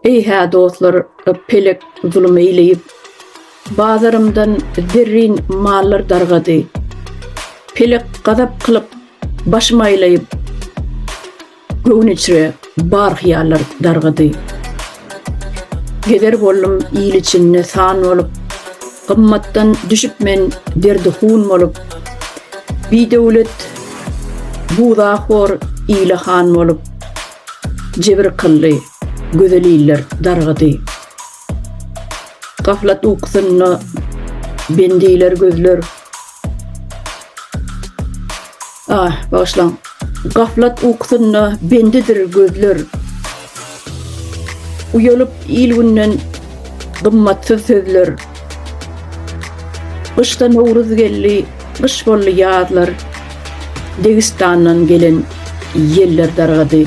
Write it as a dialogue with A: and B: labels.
A: Eý-hä dostlar, pelek zulum eýleýip, Bazarymdan zerrin mallar dargady. Pelek gazap kylyp, başym aýlaýyp, Göwün içre bar hyýallar dargady. Gezer boldum il içinde san bolup, Gymmatdan düşüp men derdi-hun bolup, Bidöwlet buzahor ile han bolup, Jebir kyldy, gözel iller dargady. Gaflat ukusynda bendiler gözler. Ah, bagyşlaň. Gaflat ukusynda bendidir gözler. Uýalyp il-günden gymmatsyz sözler. Gyşda Nowruz geldi, gyş boldy ýazlar. Degistandan gelen ýeller dargady.